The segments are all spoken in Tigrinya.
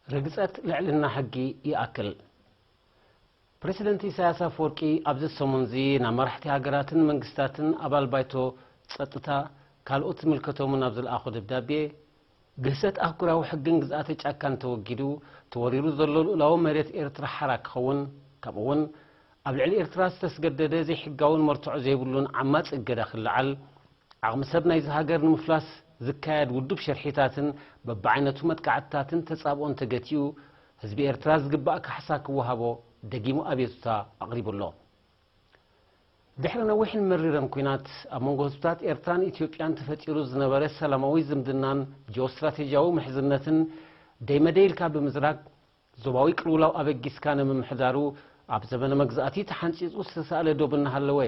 ርግጸት ልዕልና ሕጊ ይኣክል። ፕረሲደንት ኢሳያስ ኣፈወርቂ ኣብዚ ሰሙንዚ ናብ መራሕቲ ሃገራትን መንግስታትን ኣባል ባይቶ ጸጥታ ካልኦት ዝምልከቶምን ኣብ ዝለኣኾ ደብዳቤ፣ ግህሰት ኣህጉራዊ ሕግን ግዝኣተ ጫካን ተወጊዱ፣ ተወሪሩ ዘሎ ልኡላዊ መሬት ኤርትራ ሓራ ክኸውን፣ ከምኡ'ውን ኣብ ልዕሊ ኤርትራ ዝተስገደደ ዘይሕጋውን መርትዖ ዘይብሉን ዓማጺ እገዳ ክለዓል፣ ዓቕሚ ሰብ ናይዚ ሃገር ንምፍላስ ዝካየድ ውዱብ ሽርሒታትን በብዓይነቱ መጥቃዕትታትን ተጻብኦን ተገቲኡ፣ ህዝቢ ኤርትራ ዝግባእ ካሕሳ ክወሃቦ ደጊሙ ኣቤቱታ ኣቕሪቡ ኣሎ። ድሕሪ ነዊሕን መሪርን ኲናት ኣብ መንጎ ህዝብታት ኤርትራን ኢትዮጵያን ተፈጢሩ ዝነበረ ሰላማዊ ዝምድናን ጂኦስትራቴጂያዊ ምሕዝነትን ደይመደይ ኢልካ ብምዝራግ፣ ዞባዊ ቅልውላው ኣበጊስካ ንምምሕዳሩ ኣብ ዘመነ መግዛእቲ ተሓንጺጹ ዝተሳእለ ዶብ እናሃለወ፣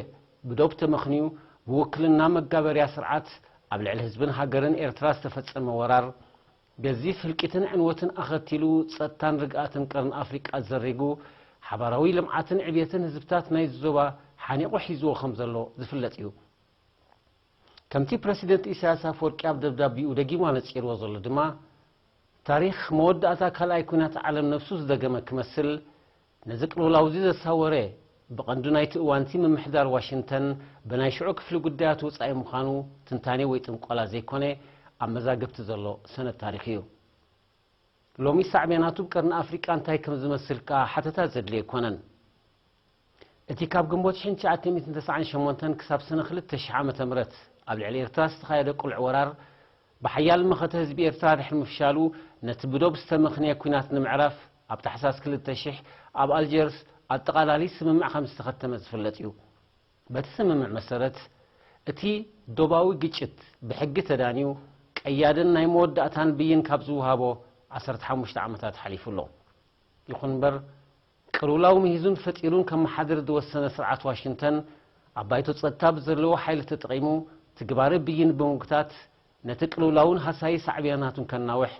ብዶብ ተመኽንዩ ብውክልና መጋበርያ ስርዓት ኣብ ልዕሊ ህዝብን ሃገርን ኤርትራ ዝተፈጸመ ወራር፣ ገዚፍ ህልቂትን ዕንወትን ኣኸቲሉ፣ ጸጥታን ርግኣትን ቀርኒ ኣፍሪቃ ዘሪጉ፣ ሓባራዊ ልምዓትን ዕብየትን ህዝብታት ናይዚ ዞባ ሓኒቑ ሒዝዎ ከም ዘሎ ዝፍለጥ እዩ። ከምቲ ፕረሲደንት ኢሳያስ ኣፈወርቂ ኣብ ደብዳቤኡ ደጊሙ ኣነጺርዎ ዘሎ ድማ፣ ታሪኽ መወዳእታ ካልኣይ ኲናት ዓለም ነብሱ ዝደገመ ክመስል፣ ነዚ ቅልውላውዚ ዘሳወረ፣ ብቐንዱ ናይቲ እዋንቲ ምምሕዳር ዋሽንግተን ብናይ ሽዑ ክፍሊ ጉዳያት ወጻኢ ምዃኑ ትንታኔ ወይ ጥንቆላ ዘይኮነ፣ ኣብ መዛግብቲ ዘሎ ሰነድ ታሪኽ እዩ። ሎሚ ሳዕቤናቱ ብቀርኒ ኣፍሪቃ እንታይ ከም ዝመስል ከኣ ሓተታ ዘድልዮ ኣይኮነን። እቲ ካብ ግንቦት ሽሕን ትሽዓተ ሚእትን ተስዓን ሸሞንተን ክሳብ ሰነ ክልተ ሽሕ ዓመተ ምህረት ኣብ ልዕሊ ኤርትራ ዝተኻየደ ቅሉዕ ወራር፣ ብሓያል መኸተ ህዝቢ ኤርትራ ድሕሪ ምፍሻሉ፣ ነቲ ብዶብ ዝተመኽነየ ኲናት ንምዕራፍ ኣብ ታሕሳስ ክልተ ሽሕ ኣብ ኣልጀርስ ኣጠቓላሊ ስምምዕ ከም ዝተኸተመ ዝፍለጥ እዩ። በቲ ስምምዕ መሰረት፣ እቲ ዶባዊ ግጭት ብሕጊ ተዳንዩ፣ ቀያድን ናይ መወዳእታን ብይን ካብ ዝወሃቦ ዓሰርተ ሓሙሽተ ዓመታት ሓሊፉ ኣሎ። ይኹን እምበር፣ ቅልውላው ምሂዙን ፈጢሩን ከመሓድር ዝወሰነ ስርዓት ዋሽንግተን፣ ኣብ ባይቶ ጸጥታ ብዘለዎ ሓይሊ ተጠቒሙ፣ ትግባረ ብይን ብምጉታት፣ ነቲ ቅልውላውን ሃሳዪ ሳዕቤናቱን ከናውሕ፣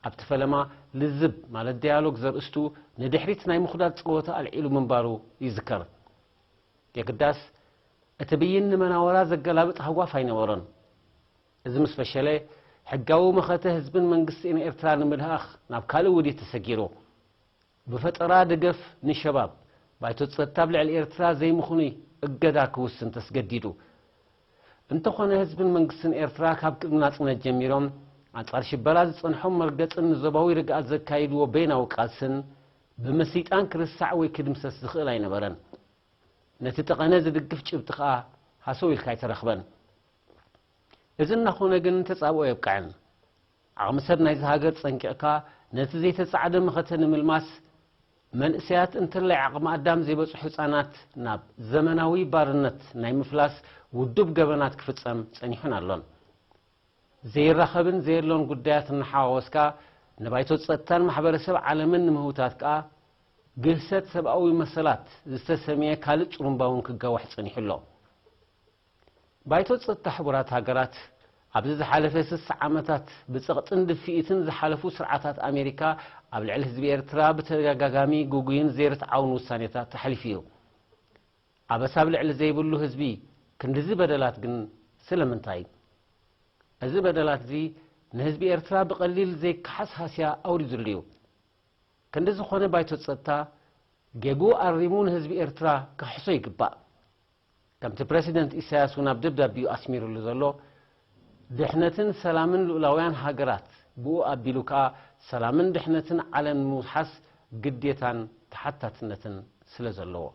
ኣብቲ ፈለማ ልዝብ፣ ማለት ዳያሎግ ዘርእስቱ፣ ንድሕሪት ናይ ምኹዳድ ጸወታ ኣልዒሉ ምንባሩ ይዝከር። የግዳስ፣ እቲ ብይን ንመናወራ ዘገላብጥ ሃጓፍ ኣይነበሮን። እዚ ምስ ፈሸለ፣ ሕጋዊ መኸተ ህዝብን መንግስትን ኤርትራ ንምልኣኽ ናብ ካልእ ውዲት ተሰጊሩ። ብፈጠራ ደገፍ ንሸባብ፣ ባይቶ ጸጥታ ኣብ ልዕሊ ኤርትራ ዘይምኽኑይ እገዳ ክውስን ተስገዲዱ። እንተኾነ፣ ህዝብን መንግስትን ኤርትራ ካብ ቅድሚ ናጽነት ጀሚሮም ኣንጻር ሽበራ ዝጸንሖም መርገጽን ንዞባዊ ርግኣት ዘካይድዎ በይናዊ ቃልስን ብምስይጣን ክርሳዕ ወይ ክድምሰስ ዝኽእል ኣይነበረን። ነቲ ጠቐነ ዝድግፍ ጭብጢ ከኣ ሃሰው ኢልካ ኣይተረኽበን። እዚ እናኾነ ግን ተጻብኦ የብቅዐን። ዓቕሚ ሰብ ናይዚ ሃገር ጸንቂቕካ ነቲ ዘይተጻዕደ መኸተ ንምልማስ መንእሰያት እንተላይ ዓቕሚ ኣዳም ዘይበጽሑ ህጻናት ናብ ዘመናዊ ባርነት ናይ ምፍላስ ውዱብ ገበናት ክፍጸም ጸኒሑን ኣሎን። ዘይራኸብን ዘየሎን ጉዳያት እናሓዋወስካ ንባይቶ ጸጥታን ማሕበረሰብ ዓለምን ንምህውታት ከኣ ግህሰት ሰብኣዊ መሰላት ዝተሰምየ ካልእ ጥሩምባ እውን ክጋዋሕ ጸኒሑ ኣሎ። ባይቶ ጸጥታ ሕቡራት ሃገራት ኣብዚ ዝሓለፈ ስሳ ዓመታት ብጸቕጥን ድፍኢትን ዝሓለፉ ስርዓታት ኣሜሪካ ኣብ ልዕሊ ህዝቢ ኤርትራ ብተደጋጋሚ ግጉይን ዘይርትዓውን ውሳኔታት ተሓሊፉ እዩ። ኣበሳ ኣብ ልዕሊ ዘይብሉ ህዝቢ ክንድዚ በደላት ግን ስለምንታይ? እዚ በደላት እዚ ንህዝቢ ኤርትራ ብቐሊል ዘይከሓስ ሃስያ ኣውሪዱሉ እዩ። ክንዲ ዝኾነ ባይቶ ጸጥታ ጌግኡ ኣሪሙ ንህዝቢ ኤርትራ ክኽሕሶ ይግባእ። ከምቲ ፕረሲደንት ኢሳያስ እውን ኣብ ደብዳቤኡ ኣስሚሩሉ ዘሎ፣ ድሕነትን ሰላምን ልኡላውያን ሃገራት፣ ብኡ ኣቢሉ ከኣ ሰላምን ድሕነትን ዓለም ንምውሓስ ግዴታን ተሓታትነትን ስለ ዘለዎ።